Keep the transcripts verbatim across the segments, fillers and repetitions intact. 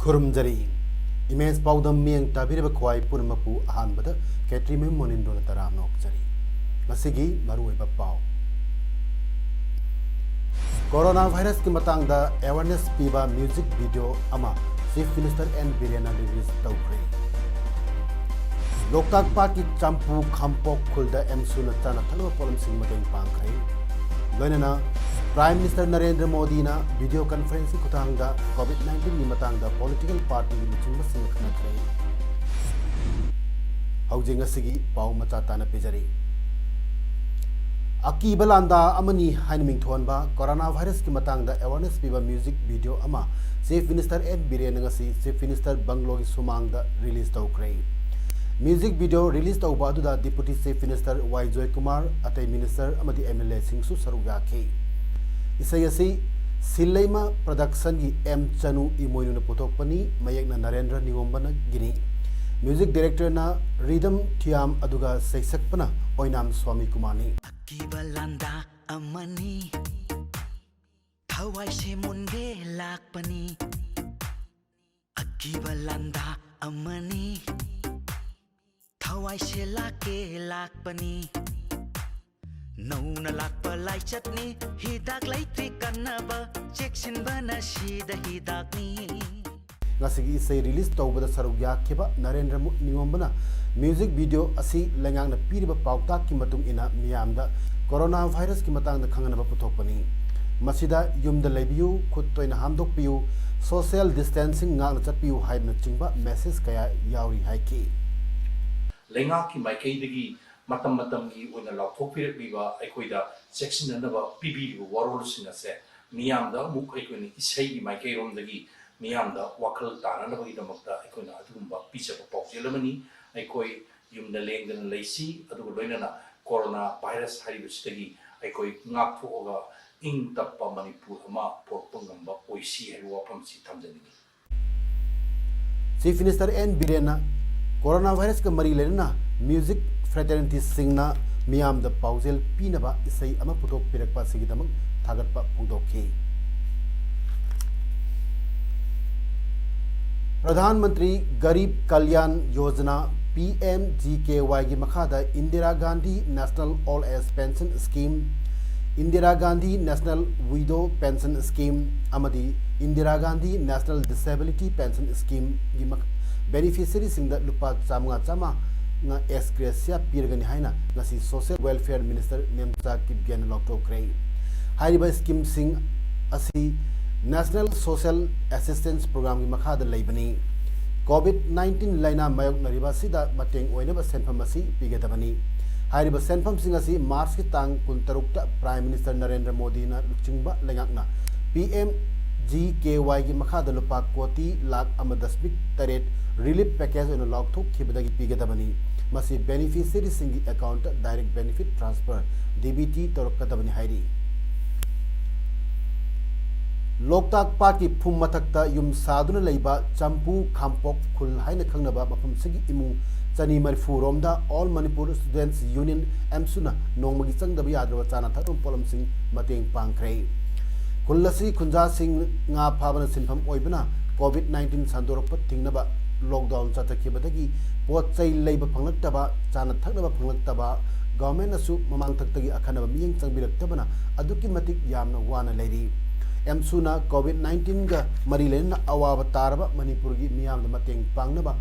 ꯈꯨꯔꯨꯝꯖꯔꯤ꯫ Image ꯄꯥꯎꯗꯝ ꯃꯤꯠꯌꯦꯡ ꯇꯥꯕꯤꯔꯤꯕ ꯈ꯭ꯋꯥꯏ ꯄꯨꯝꯅꯃꯛꯄꯨ ꯑꯍꯥꯟꯕꯗ ꯈꯦꯇ꯭ꯔꯤꯃꯌꯨꯝ ꯃꯣꯅꯤꯟꯗꯣꯅ ꯇꯔꯥꯝꯅ ꯑꯣꯛꯆꯔꯤ꯫ ꯉꯁꯤꯒꯤ ꯃꯔꯨꯑꯣꯏꯕ ꯄꯥꯎ꯫ ꯀꯣꯔꯣꯅꯥ ꯚꯥꯏꯔꯁꯀꯤ ꯃꯇꯥꯡꯗ ꯑꯦꯋꯥꯔꯅꯦꯁ ꯄꯤꯕ ꯃ꯭ꯌꯨꯖꯤꯛ ꯚꯤꯗꯤꯑꯣ ꯑꯃ ꯆꯤꯐ ꯃꯤꯅꯤꯁꯇꯔ ꯑꯦꯟ ꯕꯤꯔꯦꯟꯅ ꯔꯤꯂꯤꯖ ꯇꯧꯈ꯭ꯔꯦ꯫ ꯂꯣꯛꯇꯥꯛ ꯄꯥꯠꯀꯤ ꯆꯝꯄꯨ ꯈꯥꯝꯄꯣꯛ ꯈꯨꯜꯗ ꯑꯦꯝꯁꯨꯅ ꯆꯥꯅ ꯊꯛꯅꯕ ꯄꯣꯠꯂꯝꯁꯤꯡ ꯃꯇꯦꯡ ꯄꯥꯡꯈ꯭ꯔꯦ꯫ ꯂꯣꯏꯅꯅ ꯄ꯭ꯔꯥꯏꯝ ꯃꯤꯅꯤꯁꯇꯔ ꯅꯔꯦꯟꯗ꯭ꯔ ꯃꯣꯗꯤꯅ ꯚꯤꯗꯤꯑꯣ ꯀꯟꯐꯔꯦꯟꯁꯀꯤ ꯈꯨꯠꯊꯥꯡꯗ ꯀꯣꯚꯤꯗ ꯅꯥꯏꯟꯇꯤꯟꯒꯤ ꯃꯇꯥꯡꯗ ꯄꯣꯂꯤꯇꯤꯀꯦꯜ ꯄꯥꯔꯇꯤꯒꯤ ꯂꯨꯆꯤꯡꯕꯁꯤꯡꯒ ꯈꯟꯅꯈ꯭ꯔꯦ꯫ ꯍꯧꯖꯤꯛ ꯉꯁꯤꯒꯤ ꯄꯥꯎ ꯃꯆꯥ ꯇꯥꯅ ꯄꯤꯖꯔꯤ꯫ ꯑꯀꯤꯕ ꯂꯥꯟꯗꯥ ꯑꯃꯅꯤ ꯍꯥꯏꯅ ꯃꯤꯡꯊꯣꯟꯕ ꯀꯣꯔꯣꯅꯥ ꯚꯥꯏꯔꯁꯀꯤ ꯃꯇꯥꯡꯗ ꯑꯦꯋꯥꯔꯅꯦꯁ ꯄꯤꯕ ꯃ꯭ꯌꯨꯖꯤꯛ ꯚꯤꯗꯤꯑꯣ ꯑꯃ ꯆꯤꯐ ꯃꯤꯅꯤꯁꯇꯔ ꯑꯦꯟ ꯕꯤꯔꯦꯟꯅ ꯉꯁꯤ ꯆꯤꯐ ꯃꯤꯅꯤꯁꯇꯔ ꯕꯪꯒ꯭ꯂꯣꯒꯤ ꯁꯨꯃꯥꯡꯗ ꯔꯤꯂꯤꯖ ꯇꯧꯈ꯭ꯔꯦ꯫ ꯃ꯭ꯌꯨꯖꯤꯛ ꯚꯤꯗꯤꯑꯣ ꯔꯤꯂꯤꯖ ꯇꯧꯕ ꯑꯗꯨꯗ ꯗꯤꯄꯨꯇꯤ ꯆꯤꯐ ꯃꯤꯅꯤꯁꯇꯔ ꯋꯥꯏ ꯖꯣꯏꯀꯨꯃꯥꯔ, ꯑꯇꯩ ꯃꯤꯅꯤꯁꯇꯔ ꯑꯃꯗꯤ ꯑꯦꯝ ꯑꯦꯜ ꯑꯦꯁꯤꯡꯁꯨ ꯁꯔꯨꯛ ꯌꯥꯈꯤ꯫ ꯏꯁꯩ ꯑꯁꯤ ꯁꯤꯜꯂꯩꯃ ꯄ꯭ꯔꯗꯛꯁꯟꯒꯤ ꯑꯦꯝ ꯆꯅꯨ ꯏꯃꯣꯏꯅꯨꯅ ꯄꯨꯊꯣꯛꯄꯅꯤ, ꯃꯌꯦꯛꯅ ꯅꯔꯦꯟꯗ꯭ꯔ ꯅꯤꯉꯣꯝꯕꯅꯒꯤꯅꯤ꯫ ꯃ꯭ꯌꯨꯖꯤꯛ ꯗꯤꯔꯦꯛꯇꯔꯅ ꯔꯤꯗꯝ ꯊꯤꯌꯥꯝ, ꯑꯗꯨꯒ ꯁꯩꯁꯛꯄꯅ ꯑꯣꯏꯅꯥꯝ ꯁ꯭ꯋꯥꯃꯤ ꯀꯨꯃꯥꯔꯅꯤ꯫ ꯑꯀꯤꯕ ꯂꯥꯟꯗꯥ ꯑꯃꯅꯤ, ꯊꯋꯥꯏꯁꯦ ꯃꯨꯟꯒꯦ ꯂꯥꯛꯄꯅꯤ꯫ ꯑꯀꯤꯕ ꯂꯥꯟꯗꯥ ꯑꯃꯅꯤ, ꯊꯋꯥꯏꯁꯦ ꯂꯥꯛꯀꯦ ꯂꯥꯛꯄꯅꯤ꯫ ꯅꯧꯅ ꯂꯥꯛꯄ ꯂꯥꯏꯆꯠꯅꯤ, ꯍꯤꯗꯥꯛ ꯂꯩꯇ꯭ꯔꯤ ꯀꯟꯅꯕ, ꯆꯦꯛꯁꯤꯟꯕꯅ ꯁꯤꯗ ꯍꯤꯗꯥꯛꯅꯤ꯫ ꯉꯁꯤꯒꯤ ꯏꯁꯩ ꯔꯤꯂꯤꯖ ꯇꯧꯕꯗ ꯁꯔꯨꯛ ꯌꯥꯈꯤꯕ ꯅꯔꯦꯟꯗ꯭ꯔ ꯃꯨ-, ꯅꯤꯉꯣꯝꯕꯅ ꯃ꯭ꯌꯨꯖꯤꯛ ꯚꯤꯗꯤꯑꯣ ꯑꯁꯤ ꯂꯩꯉꯥꯛꯅ ꯄꯤꯔꯤꯕ ꯄꯥꯎꯇꯥꯛꯀꯤ ꯃꯇꯨꯡ ꯏꯟꯅ ꯃꯤꯌꯥꯝꯗ ꯀꯣꯔꯣꯅꯥ ꯚꯥꯏꯔꯁꯀꯤ ꯃꯇꯥꯡꯗ ꯈꯪꯍꯟꯅꯕ ꯄꯨꯊꯣꯛꯄꯅꯤ꯫ ꯃꯁꯤꯗ "ꯌꯨꯝꯗ ꯂꯩꯕꯤꯌꯨ, ꯈꯨꯠ ꯇꯣꯏꯅ ꯍꯥꯝꯗꯣꯛꯄꯤꯌꯨ, ꯁꯣꯁꯤꯌꯦꯜ ꯗꯤꯁꯇꯦꯟꯁꯤꯡ ꯉꯥꯛꯅ ꯆꯠꯄꯤꯌꯨ" ꯍꯥꯏꯕꯅꯆꯤꯡꯕ ꯃꯦꯁꯦꯖ ꯀꯌꯥ ꯌꯥꯎꯔꯤ ꯍꯥꯏꯈꯤ꯫ ꯂꯩꯉꯥꯛꯀꯤ ꯃꯥꯏꯀꯩꯗꯒꯤ ꯃꯇꯝ ꯃꯇꯝꯒꯤ ꯑꯣꯏꯅ ꯂꯥꯎꯊꯣꯛꯄꯤꯔꯛꯂꯤꯕ, ꯑꯩꯈꯣꯏꯗ ꯆꯦꯛꯁꯤꯟꯅꯅꯕ ꯄꯤꯕꯤꯔꯤꯕ ꯋꯥꯔꯣꯜꯁꯤꯡ ꯑꯁꯦ ꯃꯤꯌꯥꯝꯗ ꯑꯃꯨꯛ ꯑꯩꯈꯣꯏꯅ ꯏꯁꯩꯒꯤ ꯃꯥꯏꯀꯩꯔꯣꯝꯗꯒꯤ ꯃꯤꯌꯥꯝꯗ ꯋꯥꯈꯜ ꯇꯥꯅꯅꯕꯒꯤꯗꯃꯛꯇ ꯑꯩꯈꯣꯏꯅ ꯑꯗꯨꯒꯨꯝꯕ ꯄꯤꯖꯕ ꯄꯥꯎꯖꯦꯜ ꯑꯃꯅꯤ꯫ ꯑꯩꯈꯣꯏ ꯌꯨꯝꯗ ꯂꯦꯡꯗꯅ ꯂꯩꯁꯤ, ꯑꯗꯨꯒ ꯂꯣꯏꯅꯅ ꯀꯣꯔꯣꯅꯥ ꯚꯥꯏꯔꯁ ꯍꯥꯏꯔꯤꯕꯁꯤꯗꯒꯤ ꯑꯩꯈꯣꯏ ꯉꯥꯛꯊꯣꯛꯑꯒ ꯏꯪ ꯇꯞꯄ ꯃꯅꯤꯄꯨꯔ ꯑꯃ ꯄꯨꯔꯛꯄ ꯉꯝꯕ ꯑꯣꯏꯁꯤ ꯍꯥꯏꯕ ꯋꯥꯐꯝꯁꯤ ꯊꯝꯖꯅꯤꯡꯏ꯫ Chief Minister N ꯕꯤꯔꯦꯟꯅ ꯀꯣꯔꯣꯅꯥ ꯚꯥꯏꯔꯁꯀ ꯃꯔꯤ ꯂꯩꯅꯅ music fraternityꯁꯤꯡꯅ ꯃꯤꯌꯥꯝꯗ ꯄꯥꯎꯖꯦꯜ ꯄꯤꯅꯕ ꯏꯁꯩ ꯑꯃ ꯄꯨꯊꯣꯛꯄꯤꯔꯛꯄ ꯑꯁꯤꯒꯤꯗꯃꯛ ꯊꯥꯒꯠꯄ ꯐꯣꯡꯗꯣꯛꯈꯤ꯫ Pradhan Mantri Garib Kalyan Yojana, P M G K ꯋꯥꯏꯒꯤ ꯃꯈꯥꯗ Indira Gandhi National Old Age Pension Scheme, Indira Gandhi National Widow Pension Scheme ꯑꯃꯗꯤ Indira Gandhi National Disability Pension Schemeꯒꯤ ꯃꯈ-, beneficiaryꯁꯤꯡꯗ ꯂꯨꯄꯥ ꯆꯥꯃꯉꯥ ꯆꯥꯃꯉꯥ ex gratia ꯄꯤꯔꯒꯅꯤ ꯍꯥꯏꯅ ꯉꯁꯤ Social Welfare Minister ꯅꯦꯝꯆꯥ ꯀꯤꯞꯒꯦꯟꯅ ꯂꯥꯎꯊꯣꯛꯈ꯭ꯔꯦ꯫ ꯍꯥꯏꯔꯤꯕ schemeꯁꯤꯡ ꯑꯁꯤ National Social Assistance Programꯒꯤ ꯃꯈꯥꯗ ꯂꯩꯕꯅꯤ꯫ COVID nineteen ꯂꯥꯏꯅꯥ ꯃꯥꯌꯣꯛꯅꯔꯤꯕ ꯑꯁꯤꯗ ꯃꯇꯦꯡ ꯑꯣꯏꯅꯕ ꯁꯦꯟꯐꯝ ꯑꯁꯤ ꯄꯤꯒꯗꯕꯅꯤ꯫ ꯍꯥꯏꯔꯤꯕ ꯁꯦꯟꯐꯝꯁꯤꯡ ꯑꯁꯤ ꯃꯥꯔꯆꯀꯤ ꯇꯥꯡ ꯀꯨꯟꯇꯔꯨꯛꯇ Prime Minister ꯅꯔꯦꯟꯗ꯭ꯔ ꯃꯣꯗꯤꯅ ꯂꯨꯆꯤꯡꯕ ꯂꯩꯉꯥꯛꯅ ꯄꯤ ꯑꯦꯝ ꯖꯤ ꯀꯦ ꯋꯥꯏꯒꯤ ꯃꯈꯥꯗ ꯂꯨꯄꯥ ꯀꯣꯇꯤ ꯂꯥꯈ ꯑꯃ ꯗꯁꯃꯤꯛ ꯇꯔꯦꯠ relief package ꯑꯣꯏꯅ ꯂꯥꯎꯊꯣꯛꯈꯤꯕꯗꯒꯤ ꯄꯤꯒꯗꯕꯅꯤ꯫ ꯃꯁꯤ beneficiaryꯁꯤꯡꯒꯤ accountꯇ direct benefit transfer, D B T, ꯇꯧꯔꯛꯀꯗꯕꯅꯤ ꯍꯥꯏꯔꯤ꯫ ꯂꯣꯛꯇꯥꯛ ꯄꯥꯠꯀꯤ ꯐꯨꯝ ꯃꯊꯛꯇ ꯌꯨꯝ ꯁꯥꯗꯨꯅ ꯂꯩꯕ ꯆꯝꯄꯨ ꯈꯥꯝꯄꯣꯛ ꯈꯨꯜ ꯍꯥꯏꯅ ꯈꯪꯅꯕ ꯃꯐꯝꯁꯤꯒꯤ ꯏꯃꯨꯡ ꯆꯅꯤ ꯃꯔꯤꯐꯨ ꯔꯣꯝꯗ All Manipur Students Union, AMSUꯅ ꯅꯣꯡꯃꯒꯤ ꯆꯪꯗꯕ ꯌꯥꯗ꯭ꯔꯕ ꯆꯥꯅ ꯊꯛꯅꯕ ꯄꯣꯠꯂꯝꯁꯤꯡ ꯃꯇꯦꯡ ꯄꯥꯡꯈ꯭ꯔꯦ꯫ ꯈꯨꯜ ꯑꯁꯤ ꯈꯨꯟꯖꯥꯁꯤꯡ ꯉꯥ ꯐꯥꯕꯅ ꯁꯤꯟꯐꯝ ꯑꯣꯏꯕꯅ COVID nineteen ꯁꯟꯗꯣꯔꯛꯄ ꯊꯤꯡꯅꯕ lockdown ꯆꯠꯊꯈꯤꯕꯗꯒꯤ ꯄꯣꯠ ꯆꯩ ꯂꯩꯕ ꯐꯪꯂꯛꯇꯕ, ꯆꯥꯅ ꯊꯛꯅꯕ ꯐꯪꯂꯛꯇꯕ, governmentꯅꯁꯨ ꯃꯃꯥꯡꯊꯛꯇꯒꯤ ꯑꯈꯟꯅꯕ ꯃꯤꯠꯌꯦꯡ ꯆꯪꯕꯤꯔꯛꯇꯕꯅ ꯑꯗꯨꯛꯀꯤ ꯃꯇꯤꯛ ꯌꯥꯝꯅ ꯋꯥꯅ ꯂꯩꯔꯤ꯫ AMSUꯅ COVID nineteenꯒ ꯃꯔꯤ ꯂꯩꯅꯅ ꯑꯋꯥꯕ ꯇꯥꯔꯕ ꯃꯅꯤꯄꯨꯔꯒꯤ ꯃꯤꯌꯥꯝꯗ ꯃꯇꯦꯡ ꯄꯥꯡꯅꯕ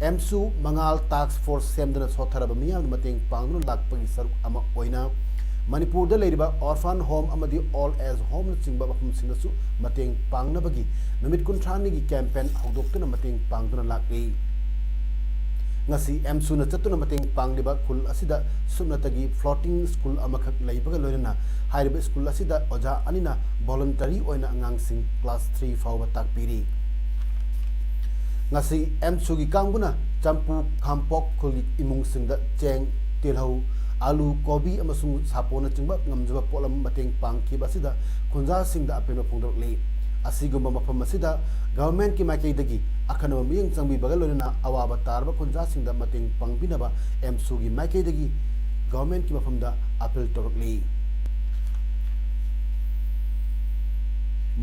AMSU ꯃꯉꯥꯜ task force ꯁꯦꯝꯗꯨꯅ ꯁꯣꯠꯊꯔꯕ ꯃꯤꯌꯥꯝꯗ ꯃꯇꯦꯡ ꯄꯥꯡꯗꯨꯅ ꯂꯥꯛꯄꯒꯤ ꯁꯔꯨꯛ ꯑꯃ ꯑꯣꯏꯅ ꯃꯅꯤꯄꯨꯔꯗ ꯂꯩꯔꯤꯕ orphan home ꯑꯃꯗꯤ old age homeꯅꯆꯤꯡꯕ ꯃꯐꯝꯁꯤꯡꯗꯁꯨ ꯃꯇꯦꯡ ꯄꯥꯡꯅꯕꯒꯤ ꯅꯨꯃꯤꯠ ꯀꯨꯟꯊ꯭ꯔꯥꯅꯤꯒꯤ campaign ꯍꯧꯗꯣꯛꯇꯨꯅ ꯃꯇꯦꯡ ꯄꯥꯡꯗꯨꯅ ꯂꯥꯛꯂꯤ꯫ ꯉꯁꯤ AMSUꯅ ꯆꯠꯇꯨꯅ ꯃꯇꯦꯡ ꯄꯥꯡꯂꯤꯕ ꯈꯨꯜ ꯑꯁꯤꯗ ꯁꯨꯞꯅꯇꯒꯤ floating school ꯑꯃꯈꯛ ꯂꯩꯕꯒ ꯂꯣꯏꯅꯅ ꯍꯥꯏꯔꯤꯕ school ꯑꯁꯤꯗ ꯑꯣꯖꯥ ꯑꯅꯤꯅ voluntary ꯑꯣꯏꯅ ꯑꯉꯥꯡꯁꯤꯡ class three ꯐꯥꯎꯕ ꯇꯥꯛꯄꯤꯔꯤ꯫ ꯉꯁꯤ ꯑꯦꯝꯁꯨꯒꯤ ꯀꯥꯡꯕꯨꯅ ꯆꯝꯄꯨ ꯈꯥꯝꯄꯣꯛ ꯈꯨꯜꯒꯤ ꯏꯃꯨꯡꯁꯤꯡꯗ ꯆꯦꯡ, ꯇꯤꯜꯍꯧ, ꯑꯥꯂꯨ, ꯀꯣꯕꯤ ꯑꯃꯁꯨꯡ ꯁꯥꯄꯣꯟꯅꯆꯤꯡꯕ ꯉꯝꯖꯕ ꯄꯣꯠꯂꯝ ꯃꯇꯦꯡ ꯄꯥꯡꯈꯤꯕ ꯑꯁꯤꯗ ꯈꯨꯟꯖꯥꯁꯤꯡꯗ ꯑꯄꯦꯟꯕ ꯐꯣꯡꯗꯣꯔꯛꯂꯤ꯫ ꯑꯁꯤꯒꯨꯝꯕ ꯃꯐꯝ ꯑꯁꯤꯗ ꯒꯚꯔꯟꯃꯦꯟꯠꯀꯤ ꯃꯥꯏꯀꯩꯗꯒꯤ ꯑꯈꯟꯅꯕ ꯃꯤꯠꯌꯦꯡ ꯆꯪꯕꯤꯕꯒ ꯂꯣꯏꯅꯅ ꯑꯋꯥꯕ ꯇꯥꯔꯕ ꯈꯨꯟꯖꯥꯁꯤꯡꯗ ꯃꯇꯦꯡ ꯄꯥꯡꯕꯤꯅꯕ ꯑꯦꯝꯁꯨꯒꯤ ꯃꯥꯏꯀꯩꯗꯒꯤ ꯒꯚꯔꯟꯃꯦꯟꯠꯀꯤ ꯃꯐꯝꯗ ꯑꯄꯤꯜ ꯇꯧꯔꯛꯂꯤ꯫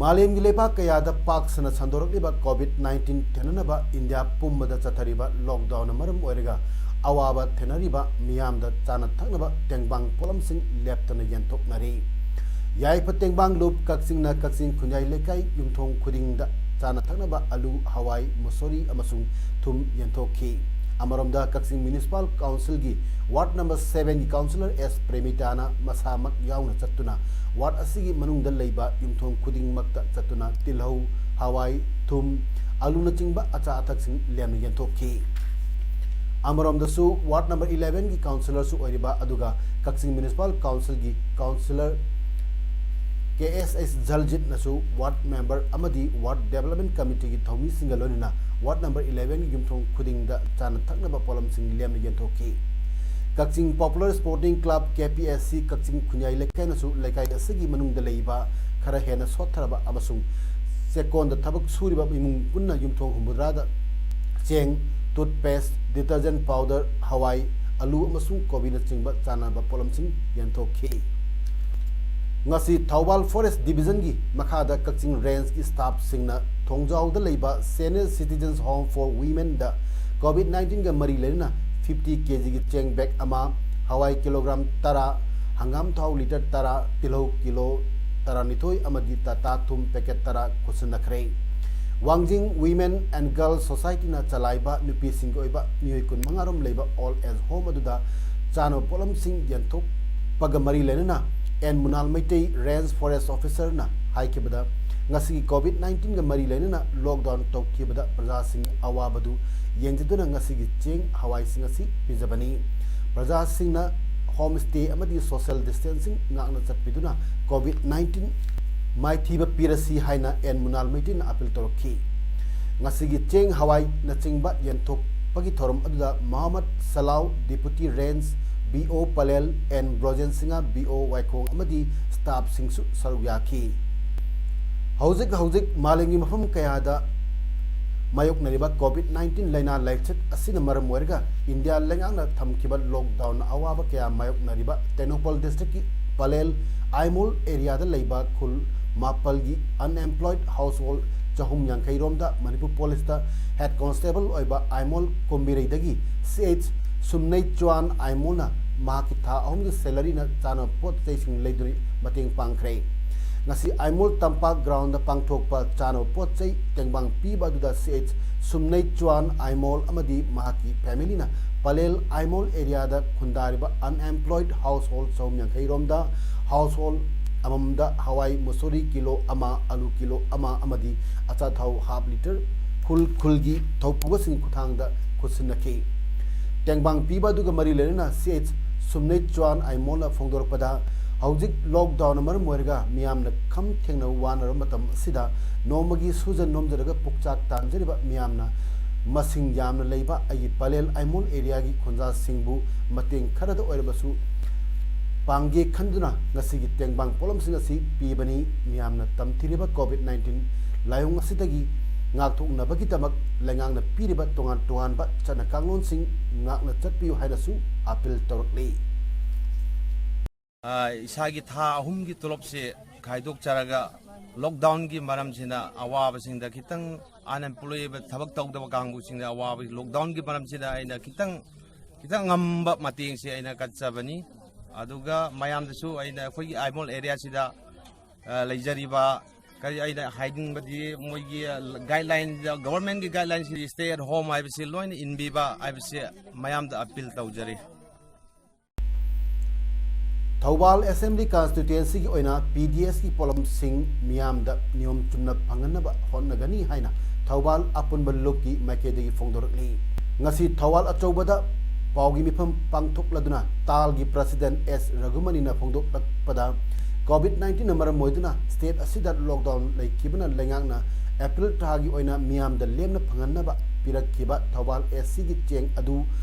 ꯃꯥꯂꯦꯝꯒꯤ ꯂꯩꯕꯥꯛ ꯀꯌꯥꯗ ꯄꯥꯛ ꯁꯟꯅ ꯁꯟꯗꯣꯔꯛꯂꯤꯕ ꯀꯣꯚꯤꯗ ꯅꯥꯏꯟꯇꯤꯟ ꯊꯦꯡꯅꯅꯕ ꯏꯟꯗꯤꯌꯥ ꯄꯨꯝꯕꯗ ꯆꯠꯊꯔꯤꯕ ꯂꯣꯛꯗꯥꯎꯟꯅ ꯃꯔꯝ ꯑꯣꯏꯔꯒ ꯑꯋꯥꯕ ꯊꯦꯡꯅꯔꯤꯕ ꯃꯤꯌꯥꯝꯗ ꯆꯥꯅ ꯊꯛꯅꯕ ꯇꯦꯡꯕꯥꯡ ꯄꯣꯠꯂꯝꯁꯤꯡ ꯂꯦꯞꯇꯅ ꯌꯦꯟꯊꯣꯛꯅꯔꯤ꯫ ꯌꯥꯏꯐ ꯇꯦꯡꯕꯥꯡ ꯂꯨꯞ ꯀꯛꯆꯤꯡꯅ ꯀꯛꯆꯤꯡ ꯈꯨꯟꯌꯥꯏ ꯂꯩꯀꯥꯏ ꯌꯨꯝꯊꯣꯡ ꯈꯨꯗꯤꯡꯗ ꯆꯥꯅ ꯊꯛꯅꯕ ꯑꯂꯨ, ꯍꯋꯥꯏ, ꯃꯨꯁꯣꯔꯤ ꯑꯃꯁꯨꯡ ꯊꯨꯝ ꯌꯦꯟꯊꯣꯛꯈꯤ꯫ ꯑꯃꯔꯣꯝꯗ ꯀꯛꯆꯤꯡ ꯃ꯭ꯌꯨꯅꯤꯁꯤꯄꯥꯜ ꯀꯥꯎꯟꯁꯤꯜꯒꯤ ꯋꯥꯔꯗ ꯅꯝꯕꯔ ꯁꯚꯦꯟꯒꯤ ꯀꯥꯎꯟꯁꯤꯂꯔ ꯑꯦꯁ ꯄ꯭ꯔꯦꯃꯤꯇꯥꯅ ꯃꯁꯥꯃꯛ ꯌꯥꯎꯅ ꯆꯠꯇꯨꯅ ꯋꯥꯔꯗ ꯑꯁꯤꯒꯤ ꯃꯅꯨꯡꯗ ꯂꯩꯕ ꯌꯨꯝꯊꯣꯡ ꯈꯨꯗꯤꯡꯃꯛꯇ ꯆꯠꯇꯨꯅ ꯇꯤꯜꯍꯧ, ꯍꯋꯥꯏ, ꯊꯨꯝ, ꯑꯂꯨꯅꯆꯤꯡꯕ ꯑꯆꯥ ꯑꯊꯛꯁꯤꯡ ꯂꯦꯝꯅ ꯌꯦꯟꯊꯣꯛꯈꯤ꯫ ꯑꯃꯔꯣꯝꯗꯁꯨ ꯋꯥꯔꯗ ꯅꯝꯕꯔ ꯏꯂꯦꯚꯦꯟꯒꯤ ꯀꯥꯎꯟꯁꯤꯂꯔꯁꯨ ꯑꯣꯏꯔꯤꯕ ꯑꯗꯨꯒ ꯀꯛꯆꯤꯡ ꯃ꯭ꯌꯨꯅꯤꯁꯤꯄꯥꯜ ꯀꯥꯎꯟꯁꯤꯜꯒꯤ ꯀꯥꯎꯟꯁꯤꯂꯔ ꯀꯦ ꯑꯦꯁ ꯑꯦꯁ ꯖꯜꯖꯤꯠꯅꯁꯨ ꯋꯥꯔꯗ ꯃꯦꯝꯕꯔ ꯑꯃꯗꯤ ꯋꯥꯔꯗ ꯗꯦꯕꯂꯞꯃꯦꯟꯠ ꯀꯃꯤꯇꯤꯒꯤ ꯊꯧꯃꯤꯁꯤꯡꯒ ꯂꯣꯏꯅꯅ ꯋꯥꯔꯗ ꯅꯝꯕꯔ ꯏꯂꯦꯚꯦꯟꯒꯤ ꯌꯨꯝꯊꯣꯡ ꯈꯨꯗꯤꯡꯗ ꯆꯥꯅ ꯊꯛꯅꯕ ꯄꯣꯠꯂꯝꯁꯤꯡ ꯂꯦꯝꯅ ꯌꯦꯟꯊꯣꯛꯈꯤ꯫ ꯀꯛꯆꯤꯡ popular supporting club, K P S C, ꯀꯛꯆꯤꯡ ꯈꯨꯟꯌꯥꯏ ꯂꯩꯀꯥꯏꯅꯁꯨ ꯂꯩꯀꯥꯏ ꯑꯁꯤꯒꯤ ꯃꯅꯨꯡꯗ ꯂꯩꯕ ꯈꯔ ꯍꯦꯟꯅ ꯁꯣꯠꯊꯔꯕ ꯑꯃꯁꯨꯡ ꯆꯦꯛꯀꯣꯟꯗ ꯊꯕꯛ ꯁꯨꯔꯤꯕ ꯏꯃꯨꯡ ꯄꯨꯟꯅ ꯌꯨꯝꯊꯣꯡ ꯍꯨꯝꯐꯨꯇꯔꯥꯗ ꯆꯦꯡ, ꯇꯨꯠꯄꯦꯁ, ꯗꯤꯇꯔꯖꯦꯟꯠ ꯄꯥꯎꯗꯔ, ꯍꯋꯥꯏ, ꯑꯂꯨ ꯑꯃꯁꯨꯡ ꯀꯣꯕꯤꯅꯆꯤꯡꯕ ꯆꯥꯅꯕ ꯄꯣꯠꯂꯝꯁꯤꯡ ꯌꯦꯟꯊꯣꯛꯈꯤ꯫ ꯉꯁꯤ ꯊꯧꯕꯥꯜ ꯐꯣꯔꯦꯁ꯭ꯠ ꯗꯤꯕꯤꯖꯟꯒꯤ ꯃꯈꯥꯗ ꯀꯛꯆꯤꯡ ꯔꯦꯟꯖꯀꯤ ꯁ꯭ꯇꯥꯐꯁꯤꯡꯅ ꯊꯣꯡꯖꯥꯎꯗ ꯂꯩꯕ Senior Citizens Home for Womenꯗ ꯀꯣꯚꯤꯗ ꯅꯥꯏꯟꯇꯤꯟꯒ ꯃꯔꯤ ꯂꯩꯅꯅ ꯐꯤꯐꯇꯤ ꯀꯦꯖꯤꯒꯤ ꯆꯦꯡ ꯕꯦꯒ ꯑꯃ, ꯍꯋꯥꯏ ꯀꯤꯂꯣꯒ꯭ꯔꯥꯝ ꯇꯔꯥ, ꯍꯪꯒꯥꯝ ꯊꯥꯎ ꯂꯤꯇꯔ ꯇꯔꯥ, ꯇꯤꯜꯍꯧ ꯀꯤꯂꯣ ꯇꯔꯥꯅꯤꯊꯣꯏ ꯑꯃꯗꯤ ꯇꯥꯇꯥ ꯊꯨꯝ ꯄꯦꯀꯦꯠ ꯇꯔꯥ ꯈꯨꯠꯁꯤꯟꯅꯈ꯭ꯔꯦ꯫ ꯋꯥꯡꯖꯤꯡ Women and Girls Societyꯅ ꯆꯂꯥꯏꯕ ꯅꯨꯄꯤꯁꯤꯡꯒꯤ ꯑꯣꯏꯕ ꯃꯤꯑꯣꯏ ꯀꯨꯟꯃꯉꯥ ꯔꯣꯝ ꯂꯩꯕ ꯑꯣꯜꯗ ꯑꯦꯖ ꯍꯣꯝ ꯑꯗꯨꯗ ꯆꯥꯅꯕ ꯄꯣꯠꯂꯝꯁꯤꯡ ꯌꯦꯟꯊꯣꯛꯄꯒ ꯃꯔꯤ ꯂꯩꯅꯅ ꯑꯦꯟ ꯃꯨꯅꯥꯜ ꯃꯩꯇꯩ, ꯔꯦꯟꯖ ꯐꯣꯔꯦꯁ꯭ꯠ ꯑꯣꯐꯤꯁꯔꯅ ꯍꯥꯏꯈꯤꯕꯗ, ꯉꯁꯤꯒꯤ ꯀꯣꯚꯤꯗ ꯅꯥꯏꯟꯇꯤꯟꯒ ꯃꯔꯤ ꯂꯩꯅꯅ ꯂꯣꯛꯗꯥꯎꯟ ꯇꯧꯈꯤꯕꯗ ꯄ꯭ꯔꯖꯥꯁꯤꯡꯒꯤ ꯑꯋꯥꯕꯗꯨ ꯌꯦꯡꯖꯗꯨꯅ ꯉꯁꯤꯒꯤ ꯆꯦꯡ ꯍꯋꯥꯏꯁꯤꯡ ꯑꯁꯤ ꯄꯤꯖꯕꯅꯤ꯫ ꯄ꯭ꯔꯖꯥꯁꯤꯡꯅ ꯍꯣꯝ ꯁ꯭ꯇꯦ ꯑꯃꯗꯤ ꯁꯣꯁꯤꯌꯦꯜ ꯗꯤꯁꯇꯦꯟꯁꯤꯡ ꯉꯥꯛꯅ ꯆꯠꯄꯤꯗꯨꯅ ꯀꯣꯚꯤꯗ ꯅꯥꯏꯟꯇꯤꯟ ꯃꯥꯏꯊꯤꯕ ꯄꯤꯔꯁꯤ ꯍꯥꯏꯅ ꯑꯦꯟ ꯃꯨꯅꯥꯜ ꯃꯩꯇꯩꯅ ꯑꯄꯤꯜ ꯇꯧꯔꯛꯈꯤ꯫ ꯉꯁꯤꯒꯤ ꯆꯦꯡ, ꯍꯋꯥꯏꯅꯆꯤꯡꯕ ꯌꯦꯟꯊꯣꯛꯄꯒꯤ ꯊꯧꯔꯝ ꯑꯗꯨꯗ ꯃꯣꯍꯝꯃꯗ ꯁꯂꯥꯎ, Deputy Range B O Palel, N Brojen Singh, B O Waikhong ꯑꯃꯗꯤ staff ꯁꯤꯡꯁꯨ ꯁꯔꯨꯛ ꯌꯥꯈꯤ꯫ ꯍꯧꯖꯤꯛ ꯍꯧꯖꯤꯛ ꯃꯥꯂꯦꯝꯒꯤ ꯃꯐꯝ ꯀꯌꯥꯗ ꯃꯥꯌꯣꯛꯅꯔꯤꯕ COVID nineteen ꯂꯥꯏꯅꯥ ꯂꯥꯏꯆꯠ ꯑꯁꯤꯅ ꯃꯔꯝ ꯑꯣꯏꯔꯒ ꯏꯟꯗꯤꯌꯥ ꯂꯩꯉꯥꯛꯅ ꯊꯝꯈꯤꯕ lockdown ꯑꯋꯥꯕ ꯀꯌꯥ ꯃꯥꯌꯣꯛꯅꯔꯤꯕ ꯇꯦꯡꯅꯧꯄꯜ district ꯀꯤ ꯄꯂꯦꯜ ꯑꯥꯏꯃꯣꯜ area ꯗ ꯂꯩꯕ ꯈꯨꯜ ꯃꯥꯄꯜꯒꯤ unemployed household ꯆꯍꯨꯝ ꯌꯥꯡꯈꯩ ꯔꯣꯝꯗ ꯃꯅꯤꯄꯨꯔ police ꯇ head constable ꯑꯣꯏꯕ ꯑꯥꯏꯃꯣꯜ ꯀꯣꯝꯕꯤꯔꯩꯗꯒꯤ C H ꯁꯨꯝꯅꯩ ꯆꯨꯋꯥꯟ ꯑꯥꯏꯃꯣꯜꯅ ꯃꯍꯥꯛꯀꯤ ꯊꯥ ꯑꯍꯨꯝꯒꯤ salary ꯅ ꯆꯥꯅꯕ ꯄꯣꯠ ꯆꯩꯁꯤꯡ ꯂꯩꯗꯨꯅ ꯃꯇꯦꯡ ꯄꯥꯡꯈ꯭ꯔꯦ꯫ ꯉꯁꯤ ꯑꯥꯏꯃꯣꯜ ꯇꯝꯄꯥꯛ ground ꯗ ꯄꯥꯡꯊꯣꯛꯄ ꯆꯥꯅꯕ ꯄꯣꯠ ꯆꯩ ꯇꯦꯡꯕꯥꯡ ꯄꯤꯕ ꯑꯗꯨꯗ C H ꯁꯨꯝꯅꯩ ꯆꯨꯋꯥꯟ ꯑꯥꯏꯃꯣꯜ ꯑꯃꯗꯤ ꯃꯍꯥꯛꯀꯤ family ꯅ ꯄꯂꯦꯜ ꯑꯥꯏꯃꯣꯜ area ꯗ ꯈꯨꯟꯗꯥꯔꯤꯕ unemployed household ꯆꯍꯨꯝ ꯌꯥꯡꯈꯩ ꯔꯣꯝꯗ household ꯑꯃꯃꯝꯗ ꯍꯋꯥꯏ ꯃꯨꯁꯣꯔꯤ ꯀꯤꯂꯣ ꯑꯃ, ꯑꯂꯨ ꯀꯤꯂꯣ ꯑꯃ ꯑꯃꯗꯤ ꯑꯆꯥꯊꯥꯎ half litre ꯈꯨꯜ ꯈꯨꯜꯒꯤ ꯊꯧꯄꯨꯕꯁꯤꯡꯒꯤ ꯈꯨꯠꯊꯥꯡꯗ ꯈꯨꯠꯁꯤꯟꯅꯈꯤ꯫ ꯇꯦꯡꯕꯥꯡ ꯄꯤꯕ ꯑꯗꯨꯒ ꯃꯔꯤ ꯂꯩꯅꯅ C H ꯁꯨꯝꯅꯩ ꯆꯨꯋꯥꯟ ꯑꯥꯏꯃꯣꯜꯅ ꯐꯣꯡꯗꯣꯔꯛꯄꯗ, ꯍꯧꯖꯤꯛ lockdown ꯅ ꯃꯔꯝ ꯑꯣꯏꯔꯒ ꯃꯤꯌꯥꯝꯅ ꯈꯝ ꯊꯦꯡꯅ ꯋꯥꯅꯔꯕ ꯃꯇꯝ ꯑꯁꯤꯗ ꯅꯣꯡꯃꯒꯤ ꯁꯨꯖ ꯅꯣꯝꯖꯔꯒ ꯄꯨꯛꯆꯥꯛ ꯇꯥꯟꯖꯔꯤꯕ ꯃꯤꯌꯥꯝꯅ ꯃꯁꯤꯡ ꯌꯥꯝꯅ ꯂꯩꯕ ꯑꯩꯒꯤ ꯄꯂꯦꯜ ꯑꯥꯏꯃꯣꯜ area ꯒꯤ ꯈꯨꯟꯖꯥꯁꯤꯡꯕꯨ ꯃꯇꯦꯡ ꯈꯔꯗ ꯑꯣꯏꯔꯕꯁꯨ ꯄꯥꯡꯒꯦ ꯈꯟꯗꯨꯅ ꯉꯁꯤꯒꯤ ꯇꯦꯡꯕꯥꯡ ꯄꯣꯠꯂꯝꯁꯤꯡ ꯑꯁꯤ ꯄꯤꯕꯅꯤ꯫ ꯃꯤꯌꯥꯝꯅ ꯇꯝꯊꯤꯔꯤꯕ COVID nineteen ꯂꯥꯏꯑꯣꯡ ꯑꯁꯤꯗꯒꯤ ꯉꯥꯛꯊꯣꯛꯅꯕꯒꯤꯗꯃꯛ ꯂꯩꯉꯥꯛꯅ ꯄꯤꯔꯤꯕ ꯇꯣꯉꯥꯟ ꯇꯣꯉꯥꯟꯕ ꯆꯠꯅ ꯀꯥꯡꯂꯣꯟꯁꯤꯡ ꯉꯥꯛꯅ ꯆꯠꯄꯤꯌꯨ ꯍꯥꯏꯅꯁꯨ appeal ꯇꯧꯔꯛꯂꯤ꯫ ꯑ, ꯏꯁꯥꯒꯤ ꯊꯥ ꯑꯍꯨꯝꯒꯤ ꯇꯣꯂꯣꯞꯁꯦ ꯈꯥꯏꯗꯣꯛꯆꯔꯒ lockdown ꯒꯤ ꯃꯔꯝꯁꯤꯅ ꯑꯋꯥꯕꯁꯤꯡꯗ ꯈꯤꯇꯪ unemployable ꯊꯕꯛ ꯇꯧꯗꯕ ꯀꯥꯡꯕꯨꯁꯤꯡꯗ ꯑꯋꯥꯕ lockdown ꯒꯤ ꯃꯔꯝꯁꯤꯗ ꯑꯩꯅ ꯈꯤꯇꯪ, ꯈꯤꯇꯪ ꯉꯝꯕ ꯃꯇꯦꯡꯁꯦ ꯑꯩꯅ ꯀꯠꯆꯕꯅꯤ꯫ ꯑꯗꯨꯒ ꯃꯌꯥꯝꯗꯁꯨ ꯑꯩꯅ ꯑꯩꯈꯣꯏꯒꯤ ꯑꯥꯏꯃꯣꯜ area ꯁꯤꯗ, ꯑ, ꯂꯩꯖꯔꯤꯕ ꯀꯔꯤ ꯑꯩꯅ ꯍꯥꯏꯅꯤꯡꯕꯗꯤ ꯃꯣꯏꯒꯤ guideline, government ꯀꯤ guideline ꯁꯤ stay at home ꯍꯥꯏꯕꯁꯤ ꯂꯣꯏꯅ ꯏꯟꯕꯤꯕ ꯍꯥꯏꯕꯁꯤ ꯃꯌꯥꯝꯗ appeal ꯇꯧꯖꯔꯤ꯫ ꯊꯧꯕꯥꯜ Assembly Constituency ꯒꯤ ꯑꯣꯏꯅ P D S ꯀꯤ ꯄꯣꯠꯂꯝꯁꯤꯡ ꯃꯤꯌꯥꯝꯗ ꯅꯤꯌꯣꯝ ꯆꯨꯝꯅ ꯐꯪꯍꯟꯅꯕ ꯍꯣꯠꯅꯒꯅꯤ ꯍꯥꯏꯅ ꯊꯧꯕꯥꯜ ꯑꯄꯨꯟꯕ ꯂꯨꯞꯀꯤ ꯃꯥꯏꯀꯩꯗꯒꯤ ꯐꯣꯡꯗꯣꯔꯛꯂꯤ꯫ ꯉꯁꯤ ꯊꯧꯕꯥꯜ ꯑꯆꯧꯕꯗ ꯄꯥꯎꯒꯤ ꯃꯤꯐꯝ ꯄꯥꯡꯊꯣꯛꯂꯗꯨꯅ ꯇꯥꯜꯒꯤ President S ꯔꯘꯨꯃꯅꯤꯅ ꯐꯣꯡꯗꯣꯛꯂꯛꯄꯗ, ꯀꯣꯚꯤꯗ ꯅꯥꯏꯟꯇꯤꯟꯅ ꯃꯔꯝ ꯑꯣꯏꯗꯨꯅ ꯁ꯭ꯇꯦꯠ ꯑꯁꯤꯗ ꯂꯣꯛꯗꯥꯎꯟ ꯂꯩꯈꯤꯕꯅ ꯂꯩꯉꯥꯛꯅ ꯑꯦꯄ꯭ꯔꯤꯜ ꯊꯥꯒꯤ ꯑꯣꯏꯅ ꯃꯤꯌꯥꯝꯗ ꯂꯦꯝꯅ ꯐꯪꯍꯟꯅꯕ ꯄꯤꯔꯛꯈꯤꯕ ꯊꯧꯕꯥꯜ ꯑꯦꯁ ꯁꯤꯒꯤ ꯆꯦꯡ ꯑꯗꯨ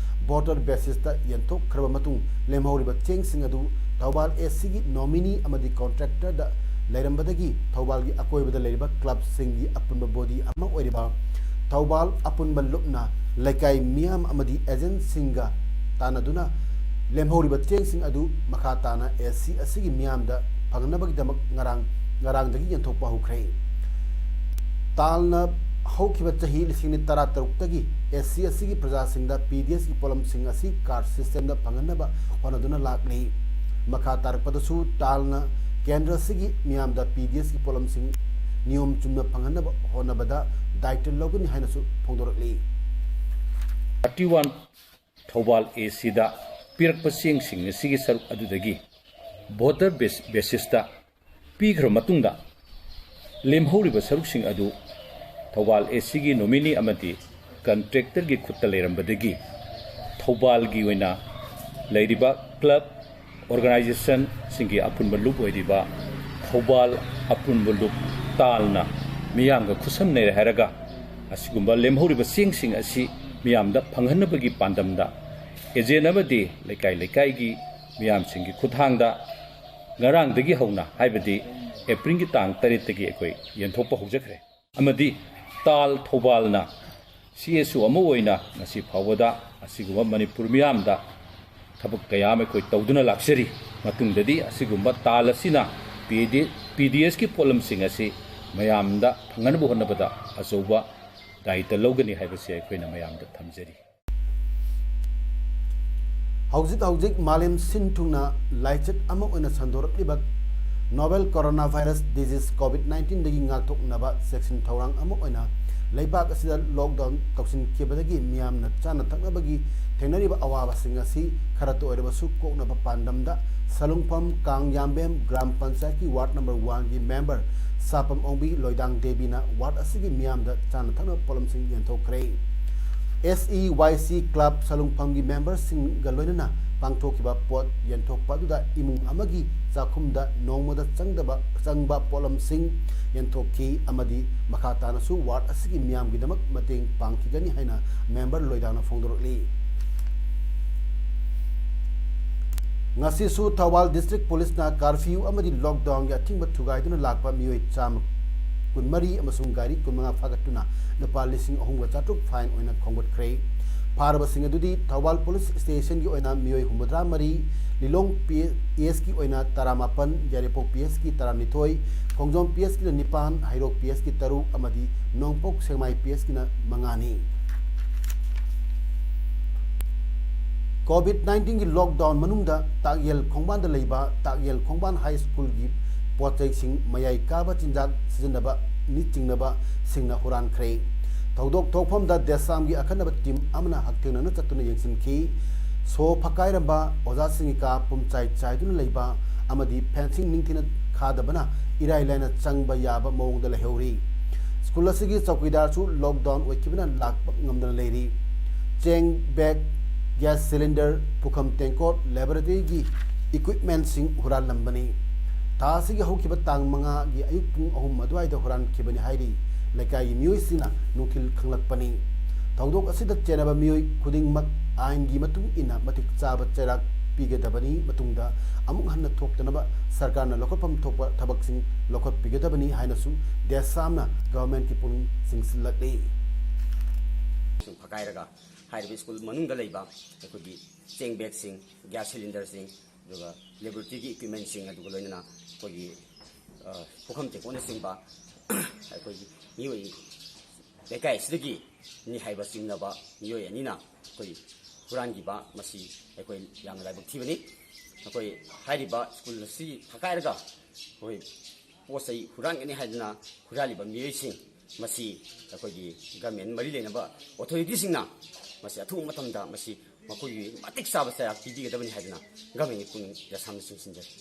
ꯕꯣꯇꯔ ꯕꯦꯁꯤꯁꯇ ꯌꯦꯟꯊꯣꯛꯈ꯭ꯔꯕ ꯃꯇꯨꯡ, ꯂꯦꯝꯍꯧꯔꯤꯕ ꯆꯦꯡꯁꯤꯡ ꯑꯗꯨ ꯊꯧꯕꯥꯜ ꯑꯦꯁ ꯁꯤꯒꯤ ꯅꯣꯃꯤꯅꯤ ꯑꯃꯗꯤ ꯀꯣꯟꯇ꯭ꯔꯦꯛꯇꯔꯗ ꯂꯩꯔꯝꯕꯗꯒꯤ ꯊꯧꯕꯥꯜꯒꯤ ꯑꯀꯣꯏꯕꯗ ꯂꯩꯔꯤꯕ ꯀ꯭ꯂꯕꯁꯤꯡꯒꯤ ꯑꯄꯨꯟꯕ ꯕꯣꯗꯤ ꯑꯃ ꯑꯣꯏꯔꯤꯕ ꯊꯧꯕꯥꯜ ꯑꯄꯨꯟꯕ ꯂꯨꯞꯅ ꯂꯩꯀꯥꯏ ꯃꯤꯌꯥꯝ ꯑꯃꯗꯤ ꯑꯦꯖꯦꯟꯁꯤꯡꯒ ꯇꯥꯟꯅꯗꯨꯅ ꯂꯦꯝꯍꯧꯔꯤꯕ ꯆꯦꯡꯁꯤꯡ ꯑꯗꯨ ꯃꯈꯥ ꯇꯥꯅ ꯑꯦꯁ ꯁꯤ ꯑꯁꯤꯒꯤ ꯃꯤꯌꯥꯝꯗ ꯐꯪꯅꯕꯒꯤꯗꯃꯛ ꯉꯔꯥꯡ, ꯉꯔꯥꯡꯗꯒꯤ ꯌꯦꯟꯊꯣꯛꯄ ꯍꯧꯈ꯭ꯔꯦ꯫ ꯇꯥꯜꯅ ꯍꯧꯈꯤꯕ ꯆꯍꯤ ꯂꯤꯁꯤꯡ ꯑꯅꯤ ꯇꯔꯥꯇꯔꯨꯛꯇꯒꯤ ꯑꯦꯁ ꯁꯤ ꯑꯁꯤꯒꯤ ꯄ꯭ꯔꯖꯥꯁꯤꯡꯗ ꯄꯤ ꯗꯤ ꯑꯦꯁꯀꯤ ꯄꯣꯠꯂꯝꯁꯤꯡ ꯑꯁꯤ ꯀꯥꯔꯗ ꯁꯤꯁꯇꯦꯝꯗ ꯐꯪꯍꯟꯅꯕ ꯍꯣꯠꯅꯗꯨꯅ ꯂꯥꯛꯂꯤ꯫ ꯃꯈꯥ ꯇꯥꯔꯛꯄꯗꯁꯨ ꯇꯥꯜꯅ ꯀꯦꯟꯗ꯭ꯔ ꯑꯁꯤꯒꯤ ꯃꯤꯌꯥꯝꯗ ꯄꯤ ꯗꯤ ꯑꯦꯁꯀꯤ ꯄꯣꯠꯂꯝꯁꯤꯡ ꯅꯤꯌꯣꯝ ꯆꯨꯝꯅ ꯐꯪꯍꯟꯅꯕ ꯍꯣꯠꯅꯕꯗ ꯗꯥꯏꯇ꯭ꯋ ꯂꯧꯒꯅꯤ ꯍꯥꯏꯅꯁꯨ ꯐꯣꯡꯗꯣꯔꯛꯂꯤ꯫ ꯊꯥꯔꯇꯤ ꯋꯥꯟ ꯊꯧꯕꯥꯜ ꯑꯦ ꯁꯤꯗ ꯄꯤꯔꯛꯄ ꯆꯦꯡꯁꯤꯡ ꯑꯁꯤꯒꯤ ꯁꯔꯨꯛ ꯑꯗꯨꯗꯒꯤ ꯕꯣꯇꯔ ꯕꯦꯁ-, ꯕꯦꯁꯤꯁꯇ ꯄꯤꯈ꯭ꯔꯕ ꯃꯇꯨꯡꯗ, ꯂꯦꯝꯍꯧꯔꯤꯕ ꯁꯔꯨꯛꯁꯤꯡ ꯑꯗꯨ ꯊꯧꯕꯥꯜ ꯑꯦ ꯁꯤꯒꯤ ꯅꯣꯃꯤꯅꯤ ꯑꯃꯗꯤ ꯀꯟꯇ꯭ꯔꯦꯛꯇꯔꯒꯤ ꯈꯨꯠꯇ ꯂꯩꯔꯝꯕꯗꯒꯤ, ꯊꯧꯕꯥꯜꯒꯤ ꯑꯣꯏꯅ ꯂꯩꯔꯤꯕ ꯀ꯭ꯂꯕ, ꯑꯣꯔꯒꯅꯥꯏꯖꯦꯁꯟꯁꯤꯡꯒꯤ ꯑꯄꯨꯟꯕ ꯂꯨꯞ ꯑꯣꯏꯔꯤꯕ ꯊꯧꯕꯥꯜ ꯑꯄꯨꯟꯕ ꯂꯨꯞ ꯇꯥꯜꯅ ꯃꯤꯌꯥꯝꯒ ꯈꯨꯠꯁꯝꯅꯔꯦ ꯍꯥꯏꯔꯒ, ꯑꯁꯤꯒꯨꯝꯕ ꯂꯦꯝꯍꯧꯔꯤꯕ ꯆꯦꯡꯁꯤꯡ ꯑꯁꯤ ꯃꯤꯌꯥꯝꯗ ꯐꯪꯍꯟꯅꯕꯒꯤ ꯄꯥꯟꯗꯝꯗ ꯑꯦꯖꯦꯟ ꯑꯃꯗꯤ ꯂꯩꯀꯥꯏ ꯂꯩꯀꯥꯏꯒꯤ ꯃꯤꯌꯥꯝꯁꯤꯡꯒꯤ ꯈꯨꯠꯊꯥꯡꯗ ꯉꯔꯥꯡꯗꯒꯤ ꯍꯧꯅ, ꯍꯥꯏꯕꯗꯤ ꯑꯦꯄ꯭ꯔꯤꯜꯒꯤ ꯇꯥꯡ ꯇꯔꯦꯠꯇꯒꯤ ꯑꯩꯈꯣꯏ ꯌꯦꯟꯊꯣꯛꯄ ꯍꯧꯖꯈ꯭ꯔꯦ꯫ ꯑꯃꯗꯤ ꯇꯥꯜ ꯊꯧꯕꯥꯜꯅ ꯁꯤ ꯑꯦꯁ ꯑꯣ ꯑꯃ ꯑꯣꯏꯅ ꯉꯁꯤ ꯐꯥꯎꯕꯗ ꯑꯁꯤꯒꯨꯝꯕ ꯃꯅꯤꯄꯨꯔ ꯃꯤꯌꯥꯝꯗ ꯊꯕꯛ ꯀꯌꯥ ꯑꯃ ꯑꯩꯈꯣꯏ ꯇꯧꯗꯨꯅ ꯂꯥꯛꯆꯔꯤ꯫ ꯃꯇꯨꯡꯗꯗꯤ ꯑꯁꯤꯒꯨꯝꯕ ꯇꯥꯜ ꯑꯁꯤꯅ ꯄꯤ ꯗꯤ-, ꯄꯤ ꯗꯤ ꯑꯦꯁꯀꯤ ꯄꯣꯠꯂꯝꯁꯤꯡ ꯑꯁꯤ ꯃꯌꯥꯝꯗ ꯐꯪꯍꯟꯅꯕ ꯍꯣꯠꯅꯕꯗ ꯑꯆꯧꯕ ꯗꯥꯌꯤꯇ꯭ꯋ ꯂꯧꯒꯅꯤ ꯍꯥꯏꯕꯁꯤ ꯑꯩꯈꯣꯏꯅ ꯃꯌꯥꯝꯗ ꯊꯝꯖꯔꯤ꯫ ꯍꯧꯖꯤꯛ ꯍꯧꯖꯤꯛ ꯃꯥꯂꯦꯝ ꯁꯤꯟ ꯊꯨꯡꯅ ꯂꯥꯏꯆꯠ ꯑꯃ ꯑꯣꯏꯅ ꯁꯟꯗꯣꯔꯛꯂꯤꯕ novel corona virus disease COVID ꯅꯥꯏꯟꯇꯤꯟꯗꯒꯤ ꯉꯥꯛꯊꯣꯛꯅꯕ ꯆꯦꯛꯁꯤꯟ ꯊꯧꯔꯥꯡ ꯑꯃ ꯑꯣꯏꯅ ꯂꯩꯕꯥꯛ ꯑꯁꯤꯗ ꯂꯣꯛꯗꯥꯎꯟ ꯇꯧꯁꯤꯟꯈꯤꯕꯗꯒꯤ ꯃꯤꯌꯥꯝꯅ ꯆꯥꯅ ꯊꯛꯅꯕꯒꯤ ꯊꯦꯡꯅꯔꯤꯕ ꯑꯋꯥꯕꯁꯤꯡ ꯑꯁꯤ ꯈꯔꯇ ꯑꯣꯏꯔꯕꯁꯨ ꯀꯣꯛꯅꯕ ꯄꯥꯟꯗꯝꯗ ꯁꯂꯨꯡꯐꯝ ꯀꯥꯡꯌꯥꯝꯕꯦꯝ ꯒ꯭ꯔꯥꯝ ꯄꯟꯆꯥꯌꯠꯀꯤ ꯋꯥꯔꯗ ꯅꯝꯕꯔ ꯋꯥꯟꯒꯤ ꯃꯦꯝꯕꯔ ꯁꯥꯄꯝ ꯑꯣꯡꯕꯤ ꯂꯣꯏꯗꯥꯡ ꯗꯦꯕꯤꯅ ꯋꯥꯔꯗ ꯑꯁꯤꯒꯤ ꯃꯤꯌꯥꯝꯗ ꯆꯥꯅ ꯊꯛꯅꯕ ꯄꯣꯠꯂꯝꯁꯤꯡ ꯌꯦꯟꯊꯣꯛꯈ꯭ꯔꯦ꯫ ꯑꯦꯁ ꯏ ꯋꯥꯏ ꯁꯤ ꯀ꯭ꯂꯕ ꯁꯂꯨꯡꯐꯝꯒꯤ ꯃꯦꯝꯕꯔꯁꯤꯡꯒ ꯂꯣꯏꯅꯅ ꯄꯥꯡꯊꯣꯛꯈꯤꯕ ꯄꯣꯠ ꯌꯦꯟꯊꯣꯛꯄ ꯑꯗꯨꯗ ꯏꯃꯨꯡ ꯑꯃꯒꯤ ꯆꯥꯛꯈꯨꯝꯗ ꯅꯣꯡꯃꯗ ꯆꯪꯗꯕ, ꯆꯪꯕ ꯄꯣꯠꯂꯝꯁꯤꯡ ꯌꯦꯟꯊꯣꯛꯈꯤ ꯑꯃꯗꯤ ꯃꯈꯥ ꯇꯥꯅꯁꯨ ꯋꯥꯔꯗ ꯑꯁꯤꯒꯤ ꯃꯤꯌꯥꯝꯒꯤꯗꯃꯛ ꯃꯇꯦꯡ ꯄꯥꯡꯈꯤꯒꯅꯤ ꯍꯥꯏꯅ ꯃꯦꯝꯕꯔ ꯂꯣꯏꯗꯥꯡꯅ ꯐꯣꯡꯗꯣꯔꯛꯂꯤ꯫ ꯉꯁꯤꯁꯨ ꯊꯧꯕꯥꯜ ꯗꯤꯁꯇ꯭ꯔꯤꯛ ꯄꯨꯂꯤꯁꯅ ꯀꯥꯔꯐ꯭ꯌꯨ ꯑꯃꯗꯤ ꯂꯣꯛꯗꯥꯎꯟꯒꯤ ꯑꯊꯤꯡꯕ ꯊꯨꯒꯥꯏꯗꯨꯅ ꯂꯥꯛꯄ ꯃꯤꯑꯣꯏ ꯆꯥꯝꯃ ꯀꯨꯟꯃꯔꯤ ꯑꯃꯁꯨꯡ ꯒꯥꯔꯤ ꯀꯨꯟꯃꯉꯥ ꯐꯥꯒꯠꯇꯨꯅ ꯂꯨꯄꯥ ꯂꯤꯁꯤꯡ ꯑꯍꯨꯝꯒ ꯆꯥꯇ꯭ꯔꯨꯛ ꯐꯥꯏꯟ ꯑꯣꯏꯅ ꯈꯣꯝꯒꯠꯈ꯭ꯔꯦ꯫ ꯐꯥꯔꯕꯁꯤꯡ ꯑꯗꯨꯗꯤ ꯊꯧꯕꯥꯜ ꯄꯨꯂꯤꯁ ꯁ꯭ꯇꯦꯁꯟꯒꯤ ꯑꯣꯏꯅ ꯃꯤꯑꯣꯏ ꯍꯨꯝꯐꯨꯇꯔꯥ ꯃꯔꯤ, ꯂꯤꯂꯣꯡ ꯄꯤ ꯑꯦꯁꯀꯤ ꯑꯣꯏꯅ ꯇꯔꯥꯃꯥꯄꯟ, ꯌꯥꯏꯔꯤꯄꯣꯛ ꯄꯤ ꯑꯦꯁꯀꯤ ꯇꯔꯥꯅꯤꯊꯣꯏ, ꯈꯣꯡꯖꯣꯝ ꯄꯤ ꯑꯦꯁꯀꯤꯅ ꯅꯤꯄꯥꯟ, ꯍꯩꯔꯣꯛ ꯄꯤ ꯑꯦꯁꯀꯤ ꯇꯔꯨꯛ ꯑꯃꯗꯤ ꯅꯣꯡꯄꯣꯛ ꯁꯦꯛꯃꯥꯏ ꯄꯤ ꯑꯦꯁꯀꯤꯅ ꯃꯉꯥꯅꯤ꯫ ꯀꯣꯚꯤꯗ ꯅꯥꯏꯟꯇꯤꯟꯒꯤ ꯂꯣꯛꯗꯥꯎꯟ ꯃꯅꯨꯡꯗ ꯇꯥꯛꯌꯦꯜ ꯈꯣꯡꯕꯥꯟꯗ ꯂꯩꯕ ꯇꯥꯛꯌꯦꯜ ꯈꯣꯡꯕꯥꯟ ꯍꯥꯏ ꯁ꯭ꯀꯨꯜꯒꯤ ꯄꯣꯠ ꯆꯩꯁꯤꯡ, ꯃꯌꯥꯏ ꯀꯥꯕ ꯆꯤꯟꯖꯥꯛ ꯁꯤꯖꯤꯟꯅꯕ ꯅꯤꯠ ꯆꯤꯡꯅꯕꯁꯤꯡꯅ ꯍꯨꯔꯥꯟꯈ꯭ꯔꯦ꯫ ꯊꯧꯗꯣꯛ ꯊꯣꯛꯐꯝꯗ ꯗꯦꯁꯥꯝꯒꯤ ꯑꯈꯟꯅꯕ ꯇꯤꯝ ꯑꯃꯅ ꯍꯛꯊꯦꯡꯅꯅ ꯆꯠꯇꯨꯅ ꯌꯦꯡꯁꯤꯟꯈꯤ꯫ ꯁꯣ ꯐꯛꯀꯥꯏꯔꯝꯕ, ꯑꯣꯖꯥꯁꯤꯡꯒꯤ ꯀꯥ ꯄꯨꯝꯆꯥꯏ ꯆꯥꯏꯗꯨꯅ ꯂꯩꯕ ꯑꯃꯗꯤ ꯐꯦꯟꯁꯤꯡ ꯅꯤꯡꯊꯤꯅ ꯈꯥꯗꯕꯅ ꯏꯔꯥꯏ ꯂꯥꯏꯅ ꯆꯪꯕ ꯌꯥꯕ ꯃꯑꯣꯡꯗ ꯂꯩꯍꯧꯔꯤ꯫ ꯁ꯭ꯀꯨꯜ ꯑꯁꯤꯒꯤ ꯆꯧꯀꯤꯗꯥꯔꯁꯨ ꯂꯣꯛꯗꯥꯎꯟ ꯑꯣꯏꯈꯤꯕꯅ ꯂꯥꯛꯄ ꯉꯝꯗꯅ ꯂꯩꯔꯤ꯫ ꯆꯦꯡ ꯕꯦꯒ, ꯒ꯭ꯌꯥꯁ ꯁꯤꯂꯤꯟꯗꯔ, ꯄꯨꯈꯝ ꯇꯦꯡꯀꯣꯠ, ꯂꯦꯕꯣꯔꯦꯇꯔꯤꯒꯤ ꯏꯀ꯭ꯋꯤꯞꯃꯦꯟꯁꯤꯡ ꯍꯨꯔꯥꯜꯂꯝꯕꯅꯤ꯫ ꯊꯥ ꯑꯁꯤꯒꯤ ꯍꯧꯈꯤꯕ ꯇꯥꯡ ꯃꯉꯥꯒꯤ ꯑꯌꯨꯛ ꯄꯨꯡ ꯑꯍꯨꯝ ꯑꯗꯨꯋꯥꯏꯗ ꯍꯨꯔꯥꯟꯈꯤꯕꯅꯤ ꯍꯥꯏꯔꯤ ꯂꯩꯀꯥꯏꯒꯤ ꯃꯤꯑꯣꯏꯁꯤꯡꯅ ꯅꯨꯡꯊꯤꯜ ꯈꯪꯂꯛꯄꯅꯤ꯫ ꯊꯧꯗꯣꯛ ꯑꯁꯤꯗ ꯆꯦꯟꯅꯕ ꯃꯤꯑꯣꯏ ꯈꯨꯗꯤꯡꯃꯛ ꯑꯥꯏꯟꯒꯤ ꯃꯇꯨꯡ ꯏꯟꯅ ꯃꯇꯤꯛ ꯆꯥꯕ ꯆꯩꯔꯥꯛ ꯄꯤꯒꯗꯕꯅꯤ꯫ ꯃꯇꯨꯡꯗ ꯑꯃꯨꯛ ꯍꯟꯅ ꯊꯣꯛꯇꯅꯕ ꯁꯔꯀꯥꯔꯅ ꯂꯧꯈꯠꯐꯝ ꯊꯣꯛꯄ ꯊꯕꯛꯁꯤꯡ ꯂꯧꯈꯠꯄꯤꯒꯗꯕꯅꯤ ꯍꯥꯏꯅꯁꯨ ꯗꯦꯁꯥꯝꯅ ꯒꯚꯔꯟꯃꯦꯟꯠꯀꯤ ꯄꯨꯛꯅꯤꯡ ꯆꯤꯡꯁꯤꯜꯂꯛꯂꯤ꯫ ꯁꯨꯝ ꯐꯛꯀꯥꯏꯔꯒ ꯍꯥꯏꯔꯤꯕ ꯁ꯭ꯀꯨꯜ ꯃꯅꯨꯡꯗ ꯂꯩꯕ ꯑꯩꯈꯣꯏꯒꯤ ꯆꯦꯡ ꯕꯦꯒꯁꯤꯡ, ꯒ꯭ꯌꯥꯁ ꯁꯤꯂꯤꯟꯗꯔꯁꯤꯡ, ꯑꯗꯨꯒ ꯂꯦꯕꯣꯔꯦꯇꯔꯤꯒꯤ ꯏꯀ꯭ꯋꯤꯞꯃꯦꯟꯁꯤꯡ ꯑꯗꯨꯒ ꯂꯣꯏꯅꯅ ꯑꯩꯈꯣꯏꯒꯤ, ꯑ, ꯄꯨꯈꯝ ꯇꯦꯡꯀꯣꯠꯅꯆꯤꯡꯕ ꯑꯩꯈꯣꯏꯒꯤ ꯃꯤꯑꯣꯏ ꯂꯩꯀꯥꯏ ꯑꯁꯤꯗꯒꯤꯅꯤ ꯍꯥꯏꯕ ꯆꯤꯡꯅꯕ ꯃꯤꯑꯣꯏ ꯑꯅꯤꯅ ꯑꯩꯈꯣꯏ ꯍꯨꯔꯥꯟꯈꯤꯕ, ꯃꯁꯤ ꯑꯩꯈꯣꯏ ꯌꯥꯝꯅ ꯂꯥꯏꯕꯛ ꯊꯤꯕꯅꯤ꯫ ꯑꯩꯈꯣꯏ ꯍꯥꯏꯔꯤꯕ ꯁ꯭ꯀꯨꯜ ꯑꯁꯤ ꯐꯛꯀꯥꯏꯔꯒ ꯑꯩꯈꯣꯏ ꯄꯣꯠ ꯆꯩ ꯍꯨꯔꯥꯟꯒꯅꯤ ꯍꯥꯏꯗꯨꯅ ꯍꯨꯔꯥꯜꯂꯤꯕ ꯃꯤꯑꯣꯏꯁꯤꯡ ꯃꯁꯤ ꯑꯩꯈꯣꯏꯒꯤ ꯒꯚꯔꯟꯃꯦꯟꯠ ꯃꯔꯤ ꯂꯩꯅꯕ ꯑꯣꯊꯣꯔꯤꯇꯤꯁꯤꯡꯅ ꯃꯁꯤ ꯑꯊꯨꯕ ꯃꯇꯝꯗ ꯃꯁꯤ ꯃꯈꯣꯏꯒꯤ ꯃꯇꯤꯛ ꯆꯥꯕ ꯆꯩꯔꯥꯛ ꯄꯤꯕꯤꯒꯗꯕꯅꯤ ꯍꯥꯏꯗꯨꯅ ꯒꯚꯔꯟꯃꯦꯟꯠꯀꯤ ꯄꯨꯛꯅꯤꯡ ꯌꯥꯁꯥꯡꯅ ꯆꯤꯡꯁꯤꯟꯖꯔꯤ꯫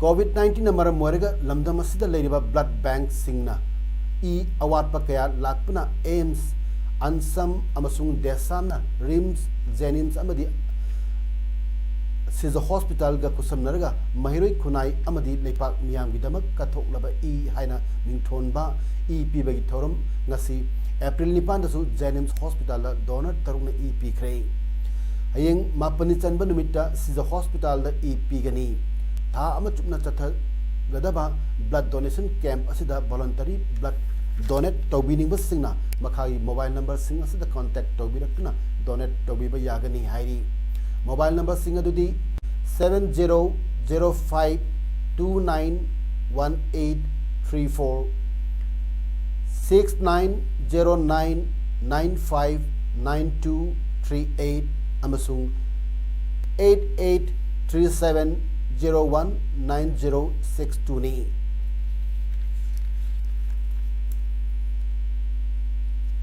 ꯀꯣꯚꯤꯗ ꯅꯥꯏꯟꯇꯤꯟꯅ ꯃꯔꯝ ꯑꯣꯏꯔꯒ ꯂꯝꯗꯝ ꯑꯁꯤꯗ ꯂꯩꯔꯤꯕ ꯕ꯭ꯂꯗ ꯕꯦꯡꯛꯁꯤꯡꯅ ꯏ ꯑꯋꯥꯠꯄ ꯀꯌꯥ ꯂꯥꯛꯄꯅ ꯑꯦꯝꯁ, ꯑꯟꯁꯝ ꯑꯃꯁꯨꯡ ꯗꯦꯁꯥꯝꯅ ꯔꯤꯝꯁ, ꯖꯦꯅꯤꯝꯁ ꯑꯃꯗꯤ ꯁꯤꯖ ꯍꯣꯁꯄꯤꯇꯥꯜꯒ ꯈꯨꯠꯁꯝꯅꯔꯒ ꯃꯍꯩꯔꯣꯏ ꯈꯨꯟꯅꯥꯏ ꯑꯃꯗꯤ ꯂꯩꯄꯥꯛ ꯃꯤꯌꯥꯝꯒꯤꯗꯃꯛ ꯀꯠꯊꯣꯛꯂꯕ ꯏ ꯍꯥꯏꯅ ꯃꯤꯡꯊꯣꯟꯕ ꯏ ꯄꯤꯕꯒꯤ ꯊꯧꯔꯝ ꯉꯁꯤ ꯑꯦꯄ꯭ꯔꯤꯜ ꯅꯤꯄꯥꯟꯗꯁꯨ ꯖꯦꯅꯤꯝꯁ ꯍꯣꯁꯄꯤꯇꯥꯜꯗ ꯗꯣꯅꯔ ꯇꯔꯨꯛꯅ ꯏ ꯄꯤꯈ꯭ꯔꯦ꯫ ꯍꯌꯦꯡ ꯃꯥꯄꯟꯅꯤ ꯆꯟꯕ ꯅꯨꯃꯤꯠꯇ ꯁꯤꯖ ꯍꯣꯁꯄꯤꯇꯥꯜꯗ ꯏ ꯄꯤꯒꯅꯤ꯫ ꯊꯥ ꯑꯃ ꯆꯨꯞꯅ ꯆꯠꯊꯒꯗꯕ ꯕ꯭ꯂꯗ ꯗꯣꯅꯦꯁꯟ ꯀꯦꯝꯞ ꯑꯁꯤꯗ ꯚꯣꯂꯟꯇꯔꯤ ꯕ꯭ꯂꯗ ꯗꯣꯅꯦꯠ ꯇꯧꯕꯤꯅꯤꯡꯕꯁꯤꯡꯅ ꯃꯈꯥꯒꯤ ꯃꯣꯕꯥꯏꯜ ꯅꯝꯕꯔꯁꯤꯡ ꯑꯁꯤꯗ ꯀꯣꯟꯇꯦꯛ ꯇꯧꯕꯤꯔꯛꯇꯨꯅ ꯗꯣꯅꯦꯠ ꯇꯧꯕꯤꯕ ꯌꯥꯒꯅꯤ ꯍꯥꯏꯔꯤ꯫ ꯃꯣꯕꯥꯏꯜ ꯅꯝꯕꯔꯁꯤꯡ ꯑꯗꯨꯗꯤ seven zero zero five two nine one eight three four, six nine zero nine nine five nine two three eight ꯑꯃꯁꯨꯡ eight eight three seven zero one nine zero six twoꯅꯤ꯫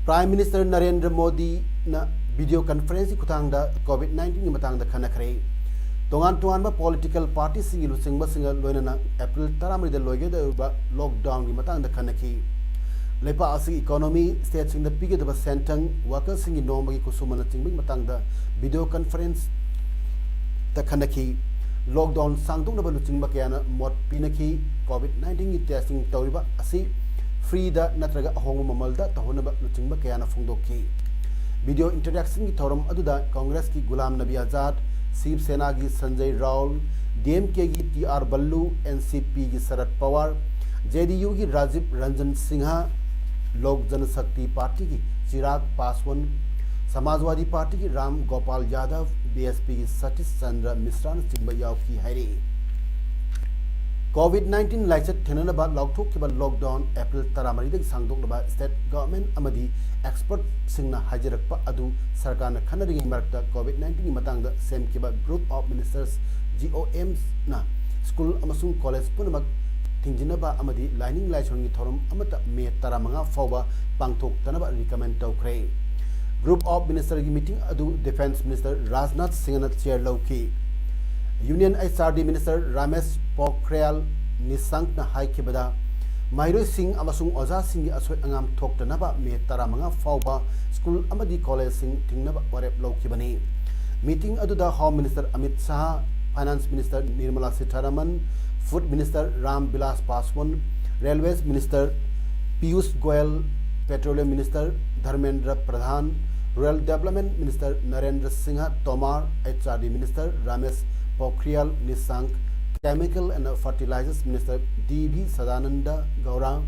Prime Minister Narendra ꯃꯣꯗꯤꯅ video conferenceꯀꯤ ꯈꯨꯠꯊꯥꯡꯗ COVID nineteenꯒꯤ ꯃꯇꯥꯡꯗ ꯈꯟꯅꯈ꯭ꯔꯦ꯫ ꯇꯣꯉꯥꯟ ꯇꯣꯉꯥꯟꯕ political partyꯁꯤꯡꯒꯤ ꯂꯨꯆꯤꯡꯕꯁꯤꯡꯒ ꯂꯣꯏꯅꯅ April ꯇꯔꯥꯃꯔꯤꯗ ꯂꯣꯏꯒꯗꯧꯔꯤꯕ lockdownꯒꯤ ꯃꯇꯥꯡꯗ ꯈꯟꯅꯈꯤ꯫ ꯂꯩꯄꯥꯛ ꯑꯁꯤꯒꯤ economy, stateꯁꯤꯡꯗ ꯄꯤꯒꯗꯕ ꯁꯦꯟꯊꯪ, workerꯁꯤꯡꯒꯤ ꯅꯣꯡꯃꯒꯤ ꯈꯨꯠꯁꯨꯃꯟꯅꯆꯤꯡꯕꯒꯤ ꯃꯇꯥꯡꯗ video conferenceꯇ ꯈꯟꯅꯈꯤ꯫ Lockdown ꯁꯥꯡꯗꯣꯛꯅꯕ ꯂꯨꯆꯤꯡꯕ ꯀꯌꯥꯅ ꯃꯣꯠ ꯄꯤꯅꯈꯤ꯫ COVID nineteenꯒꯤ testing ꯇꯧꯔꯤꯕ ꯑꯁꯤ freeꯗ ꯅꯠꯇ꯭ꯔꯒ ꯑꯍꯣꯡꯕ ꯃꯃꯜꯗ ꯇꯧꯍꯟꯅꯕ ꯂꯨꯆꯤꯡꯕ ꯀꯌꯥꯅ ꯐꯣꯡꯗꯣꯛꯈꯤ꯫ Video interactionꯒꯤ ꯊꯧꯔꯝ ꯑꯗꯨꯗ Congressꯀꯤ ꯒꯨꯂꯥꯝ ꯅꯕꯤ ꯑꯖꯥꯗ, ꯁꯤꯕ ꯁꯦꯅꯥꯒꯤ ꯁꯟꯖꯌ ꯔꯥꯎꯜ, DMKꯒꯤ ꯇꯤ ꯑꯥꯔ ꯕꯜꯂꯨ, NCPꯒꯤ ꯁꯔꯠ ꯄꯋꯥꯔ, JDUꯒꯤ ꯔꯥꯖꯤꯕ ꯔꯟꯖꯟ ꯁꯤꯡꯍ, ꯂꯣꯛ ꯖꯅꯁꯛꯇꯤ ꯄꯥꯔꯇꯤꯒꯤ ꯆꯤꯔꯥꯒ ꯄꯥꯁꯋꯥꯟ, ꯁꯃꯥꯖꯋꯥꯗꯤ ꯄꯥꯔꯇꯤꯒꯤ ꯔꯥꯝ ꯒꯣꯄꯥꯜ ꯌꯥꯗꯕ, BSPꯒꯤ ꯁꯇꯤꯁ ꯆꯟꯗ꯭ꯔ ꯃꯤꯁ꯭ꯔꯥꯅꯆꯤꯡꯕ ꯌꯥꯎꯈꯤ ꯍꯥꯏꯔꯤ꯫ COVID nineteen ꯂꯥꯏꯆꯠ ꯊꯦꯡꯅꯅꯕ ꯂꯥꯎꯊꯣꯛꯈꯤꯕ lockdown ꯑꯦꯄ꯭ꯔꯤꯜ ꯇꯔꯥꯃꯔꯤꯗꯒꯤ ꯁꯥꯡꯗꯣꯛꯅꯕ state government ꯑꯃꯗꯤ expertꯁꯤꯡꯅ ꯍꯥꯏꯖꯔꯛꯄ ꯑꯗꯨ ꯁꯔꯀꯥꯔꯅ ꯈꯟꯅꯔꯤꯉꯩ ꯃꯔꯛꯇ COVID nineteenꯒꯤ ꯃꯇꯥꯡꯗ ꯁꯦꯝꯈꯤꯕ Group of Ministers, GOMsꯅ school ꯑꯃꯁꯨꯡ college ꯄꯨꯝꯅꯃꯛ ꯊꯤꯡꯖꯤꯟꯅꯕ ꯑꯃꯗꯤ ꯂꯥꯏꯅꯤꯡ ꯂꯥꯏꯁꯣꯟꯒꯤ ꯊꯧꯔꯝ ꯑꯃꯠꯇ ꯃꯦ ꯇꯔꯥꯃꯉꯥ ꯐꯥꯎꯕ ꯄꯥꯡꯊꯣꯛꯇꯅꯕ recommend ꯇꯧꯈ꯭ꯔꯦ꯫ Group of Ministerꯒꯤ meeting ꯑꯗꯨ Defence Minister ꯔꯥꯖꯅꯥꯊ ꯁꯤꯡꯍꯅ chair ꯂꯧꯈꯤ꯫ Union HRD Minister ꯔꯥꯃꯦꯁ ꯄꯣꯈ꯭ꯔꯤꯌꯥꯜ ꯅꯤꯁꯥꯡꯛꯅ ꯍꯥꯏꯈꯤꯕꯗ, ꯃꯍꯩꯔꯣꯏꯁꯤꯡ ꯑꯃꯁꯨꯡ ꯑꯣꯖꯥꯁꯤꯡꯒꯤ ꯑꯁꯣꯏ ꯑꯉꯥꯝ ꯊꯣꯛꯇꯅꯕ ꯃꯦ ꯇꯔꯥꯃꯉꯥ ꯐꯥꯎꯕ school ꯑꯃꯗꯤ collegeꯁꯤꯡ ꯊꯤꯡꯅꯕ ꯋꯥꯔꯦꯞ ꯂꯧꯈꯤꯕꯅꯤ꯫ Meeting ꯑꯗꯨꯗ Home Minister Amit Shah, Finance Minister Nirmala Sitharaman, Food Minister Ram Vilas Paswan, Railways Minister Piyush Goyal, Petroleum Minister Dharmendra Pradhan, Rural Development Minister Narendra Singha Tomar, H R D Minister Ramesh Pokhriyal Nishank, Chemical and Fertilizers Minister D V Sadananda Gaura,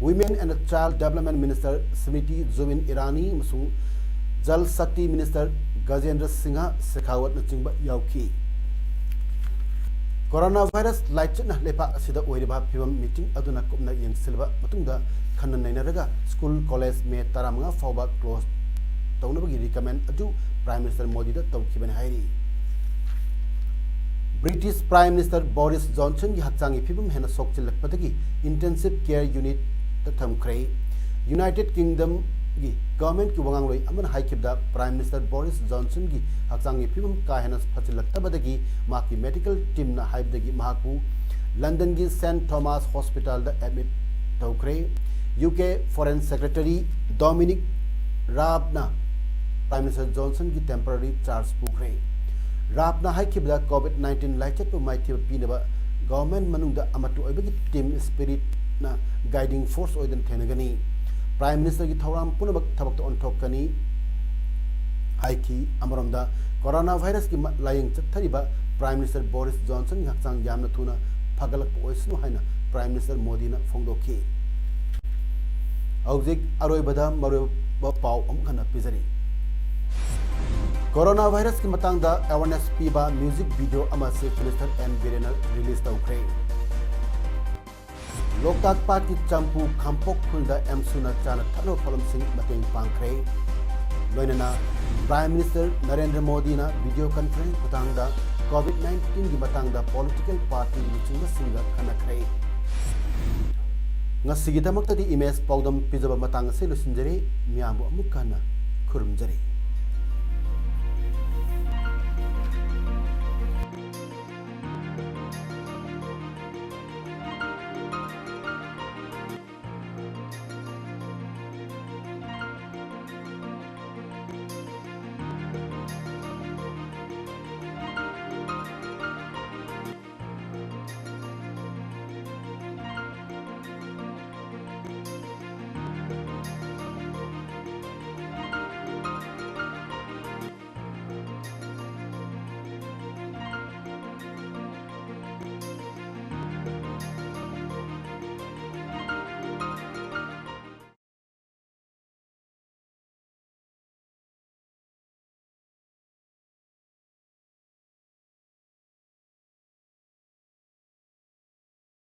Women and Child Development Minister Smriti Zubin Irani ꯑꯃꯁꯨꯡ Jal Shakti Minister Gajendra Singha Shekhawatꯅꯆꯤꯡꯕ ꯌꯥꯎꯈꯤ꯫ Coronavirus ꯂꯥꯏꯆꯠꯅ ꯂꯩꯕꯥꯛ ꯑꯁꯤꯗ ꯑꯣꯏꯔꯤꯕ ꯐꯤꯕꯝ meeting ꯑꯗꯨꯅ ꯀꯨꯞꯅ ꯌꯦꯡꯁꯤꯜꯂꯕ ꯃꯇꯨꯡꯗ ꯈꯟꯅ ꯅꯩꯅꯔꯒ school, college May ꯇꯔꯥꯃꯉꯥ ꯐꯥꯎꯕ close ꯇꯧꯅꯕꯒꯤ recommend ꯑꯗꯨ Prime Minister ꯃꯣꯗꯤꯗ ꯇꯧꯈꯤꯕꯅꯤ ꯍꯥꯏꯔꯤ꯫ British Prime Minister Boris Johnsonꯒꯤ ꯍꯛꯆꯥꯡꯒꯤ ꯐꯤꯕꯝ ꯍꯦꯟꯅ ꯁꯣꯛꯆꯤꯜꯂꯛꯄꯗꯒꯤ intensive care unitꯇ ꯊꯝꯈ꯭ꯔꯦ꯫ United Kingdomꯒꯤ governmentꯀꯤ ꯋꯥꯉꯥꯡꯂꯣꯏ ꯑꯃꯅ ꯍꯥꯏꯈꯤꯕꯗ, Prime Minister Boris Johnsonꯒꯤ ꯍꯛꯆꯥꯡꯒꯤ ꯐꯤꯕꯝ ꯀꯥ ꯍꯦꯟꯅ ꯐꯠꯆꯤꯜꯂꯛꯇꯕꯗꯒꯤ ꯃꯍꯥꯛꯀꯤ medical teamꯅ ꯍꯥꯏꯕꯗꯒꯤ ꯃꯍꯥꯛꯄꯨ Londonꯒꯤ Saint Thomas Hospitalꯗ admit ꯇꯧꯈ꯭ꯔꯦ꯫ U K Foreign Secretary Dominic Raabꯅ Prime Minister Johnsonꯒꯤ temporary charge ꯄꯨꯈ꯭ꯔꯦ꯫ ꯔꯥꯕꯅ ꯍꯥꯏꯈꯤꯕꯗ, COVID nineteen ꯂꯥꯏꯆꯠꯄꯨ ꯃꯥꯏꯊꯤꯕ ꯄꯤꯅꯕ government ꯃꯅꯨꯡꯗ ꯑꯃꯠꯇ ꯑꯣꯏꯕꯒꯤ team spiritꯅ guiding force ꯑꯣꯏꯗꯨꯅ ꯊꯦꯡꯅꯒꯅꯤ꯫ Prime Ministerꯒꯤ ꯊꯧꯔꯥꯡ ꯄꯨꯝꯅꯃꯛ ꯊꯕꯛꯇ ꯑꯣꯟꯊꯣꯛꯀꯅꯤ ꯍꯥꯏꯈꯤ꯫ ꯑꯃꯔꯣꯝꯗ, coronavirusꯀꯤ ꯃ-, ꯂꯥꯌꯦꯡ ꯆꯠꯊꯔꯤꯕ Prime Minister Boris Johnsonꯒꯤ ꯍꯛꯆꯥꯡ ꯌꯥꯝꯅ ꯊꯨꯅ ꯐꯒꯠꯂꯛꯄ ꯑꯣꯏꯁꯅꯨ ꯍꯥꯏꯅ Prime Minister ꯃꯣꯗꯤꯅ ꯐꯣꯡꯗꯣꯛꯈꯤ꯫ ꯍꯧꯖꯤꯛ ꯑꯔꯣꯏꯕꯗ ꯃꯔꯨꯑꯣꯏꯕ ꯄꯥꯎ ꯑꯃꯨꯛ ꯍꯟꯅ ꯄꯤꯖꯔꯤ꯫ Coronavirusꯀꯤ ꯃꯇꯥꯡꯗ awareness ꯄꯤꯕ music video ꯑꯃ Chief Minister N ꯕꯤꯔꯦꯟꯅ release ꯇꯧꯈ꯭ꯔꯦ꯫ ꯂꯣꯛꯇꯥꯛ ꯄꯥꯠꯀꯤ ꯆꯝꯄꯨ ꯈꯥꯝꯄꯣꯛ ꯈꯨꯜꯗ ꯑꯦꯝꯁꯨꯅ ꯆꯥꯅ ꯊꯛꯅꯕ ꯄꯣꯠꯂꯝꯁꯤꯡ ꯃꯇꯦꯡ ꯄꯥꯡꯈ꯭ꯔꯦ꯫ ꯂꯣꯏꯅꯅ Prime Minister ꯅꯔꯦꯟꯗ꯭ꯔ ꯃꯣꯗꯤꯅ video conference ꯈꯨꯊꯥꯡꯗ COVID nineteenꯒꯤ ꯃꯇꯥꯡꯗ political party ꯂꯨꯆꯤꯡꯕꯁꯤꯡꯒ ꯈꯟꯅꯈ꯭ꯔꯦ꯫ ꯉꯁꯤꯒꯤꯗꯃꯛꯇꯗꯤ ꯏꯃꯦꯖ ꯄꯥꯎꯗꯝ ꯄꯤꯖꯕ ꯃꯇꯥꯡ ꯑꯁꯤ ꯂꯣꯏꯁꯤꯟꯖꯔꯦ꯫ ꯃꯤꯌꯥꯝꯕꯨ ꯑꯃꯨꯛ ꯍꯟꯅ ꯈꯨꯔꯨꯝꯖꯔꯤ꯫